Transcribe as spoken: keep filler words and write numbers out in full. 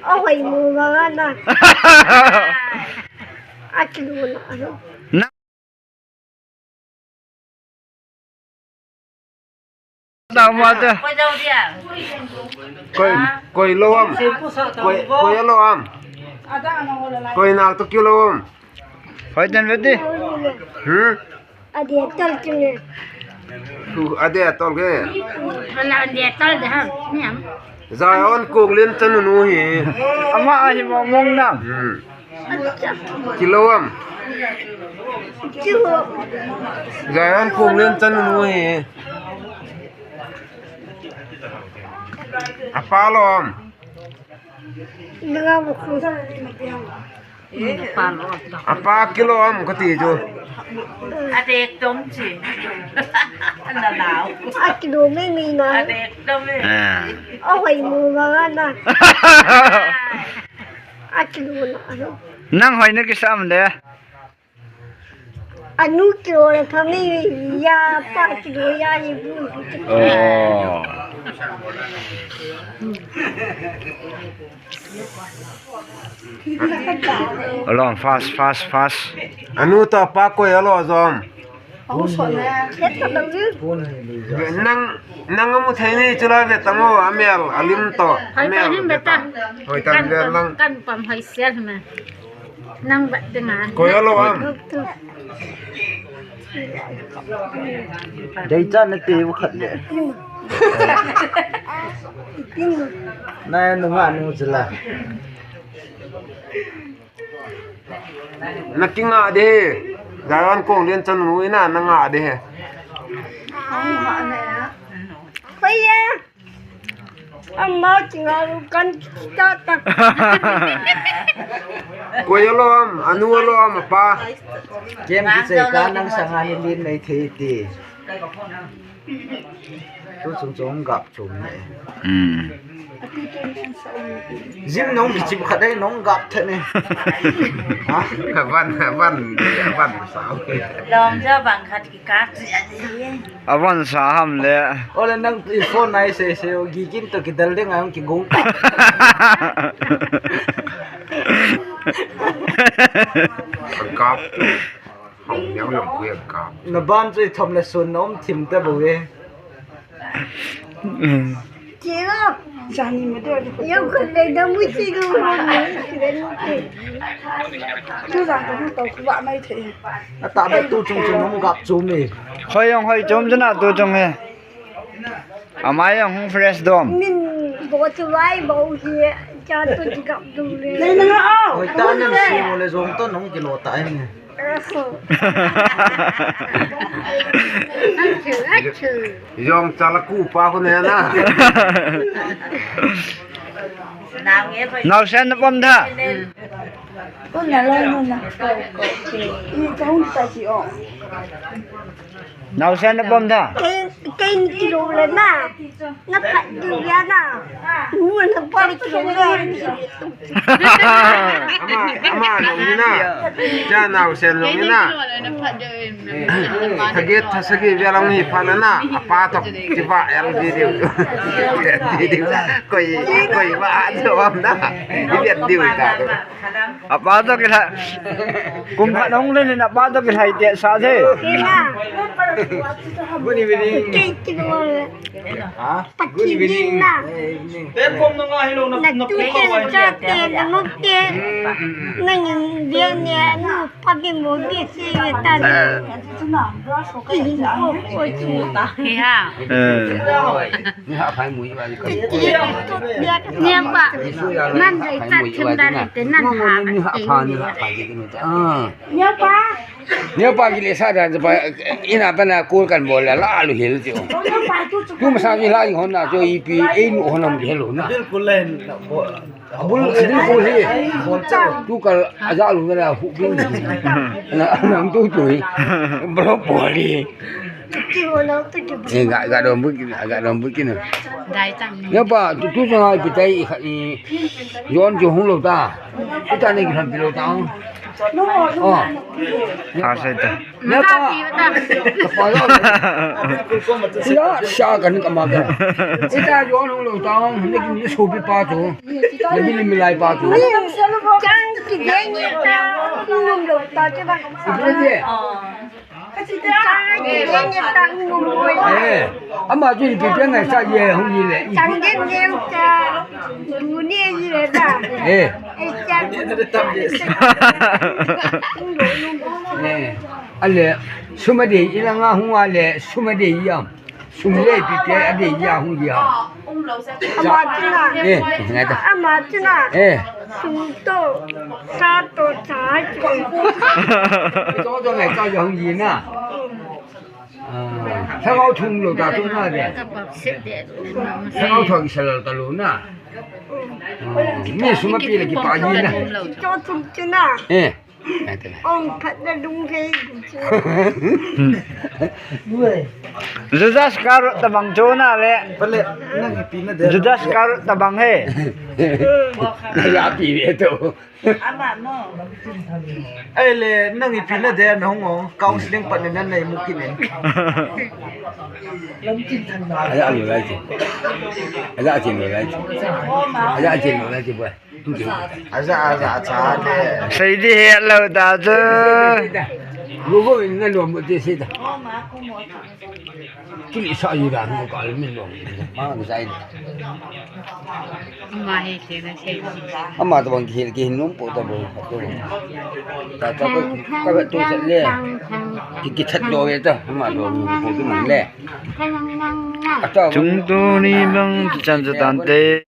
Ahoi mu vang ana. Akilu na. Na. Tama ta. Koi, koi lou am. Koi, koi lou am. Koi nak to koi lou am. Hoi tan vete. Hmm? Ade tol kine. Ade tol ke. Ala ade tol de ha. Niam. Zion Kong Len chanu nu hi. Ama ahi mong mong na. Hmm. Kilo am. Kilo. Zion Kong Len chanu nu hi. Apa lou am. Apa kilo am kati chu. Adek tom chi. Ana nau. Akilo me me na. Adek tom me. Ah. Ahoi mu vang ana. Akilo na. Nang hoi na kisam de. Anu kilo na kami ya pa kilo ya ni bu. Oh. Along fast, fast, fast. Anu to pa koi alo jom. Nang, nang amu thei ni chula ve tango, amel, alim to. Hai ta amel lim ve ta. Hoi ta kan ve pam, lang. Kan pam hoi sel na. Nang bat te na. Koi alo am. Dei cha na te u khat le. Na nu nga nu chula. Na kinga de he. Zion Kong Len chanu nu ina na nga de he. Hoi ya. Ama kinga lu kan ta ta. Koi alo am, anu alo am apa. Kem ki sei ka nang sanga ni lin nei thei ti. Tu chung chung gap chung ne. Hmm. Jim nong ki chip khat dai nong gap the ne. Ha? Van, van, van sao. Lom ja bang khat ki kap. Avan sa ham le. Ole nang i phone nai se se o gi kin to ki dal de ngai ki gong. Kap. Hong nyau yong kuya kap. Na ban chu i thom le sun nom thim ta bo ve. Kilo. Jani me do. Yo ko le da mu si lu. Tu jang ko to ku ba mai the. Ata ba tu chung chung nom gap chu me. Hoi yong hoi chom jana tu chung he. Amai ang hung fresh dom. Min bo chu vai bo hi cha tu ji gap du le. Nei na a. Hoi ta nem si mo le jong to nong kilo ta ai ni. Achu, achu. Jong cha la ku pa ko ne na. Nau sen na pom tha. Ko na lo no na. Ni ka hung ta ji o. Nau sen na pom tha. Kei, kei ni kilo le na. Na phat du ya na. Nu na pom kilo le. Ama, ama long ni na. Cha nau sen long ni na. Thaget thasagi ve long ni pha na na. Apa to kiva el video. Video. Koi, koi ba a jo am na. Video ta. Apa to kila. Kum khat nong le ni apa to kila ite sa the. Good evening. Ha? Good evening. Good evening. Te kom nong ahi lo na na tu ko te wa cha te na mo te. Nang in dia ne nu pa bi mo bi si ta. Hi ha. Eh. Ni ha phai mu ba. Ni pa. Nan dai cha thim da te nan ha. Ni ha pha ni ha pha ji ni. Ah. Ni pa. Ni pa ki le sa da pa ina pa na ko kan bol la la lu hel ti. Ni pa tu. Tu ma sa ni la hon na jo ipi e nu hon nam hel na. Bilkul le. Abul, abul ko hi. Tu kal aja lu na hu bin. Na, na tu tu hi. Bro boli. Eh, ga, ga dom bu, ga dom bu kin. Dai tang. Ya pa, tu, tu sa hai pitai i khat ni. Yon jo hung lo ta. Ita ni ki han pilo ta. Oh. Tha sei ta. Na ta. Ka pa lo. Sia, sia kan ka ma ka. Ita yon hung lo ta hung, ne kin ne so bi pa tu. Ne bi ne mi lai pa tu. Chang ki de ni ta, hung lo ta ke ba. Ibu je. Eh, ama chu ipi pen ngai sa ye hung yi le. Ipi. Eh. Eh. Ale, sum a dei, ilanga hung a le, sum a dei yam. Sum le ipi pen a dei ya hung ya. Ama china. Eh, ngai ta. Ama china. Eh. Sum to, sa to, sa to. To to ngai ta ya hung yi na. Ah, lhagao thum lo ta tu na de. Lhagao thum kisa lo ta lo na. Ah, mi sum a pi le kipa ji na. Cho thum chu na. Eh. Ong phat na lung thei. Judas Iscariot tabang chu na le. Pale, nang ipi na de. Judas Iscariot tabang he. Na la pi ve to. Ama mo. Ai le, nang ipi na de na hung ong, counseling pa na na mu kin en. Aja alu lai chi. Aja chin lo lai chi. Aja chin lo lai chi boy. Aja, aja, aja le. Sei di he lo ta chu. Go go in na lo mo ti sei ta. Kili sa yi da, no ka le min lo. Ma, mi sai. Ama he se na se. Ama to bang ki, ki hin nom po ta bo. Ta, ta, ta, ta, ta, to sa le. Ki, ki that lo ve ta. Ama to ko ki man le. Chung tu ni bang ki chan chu tan te.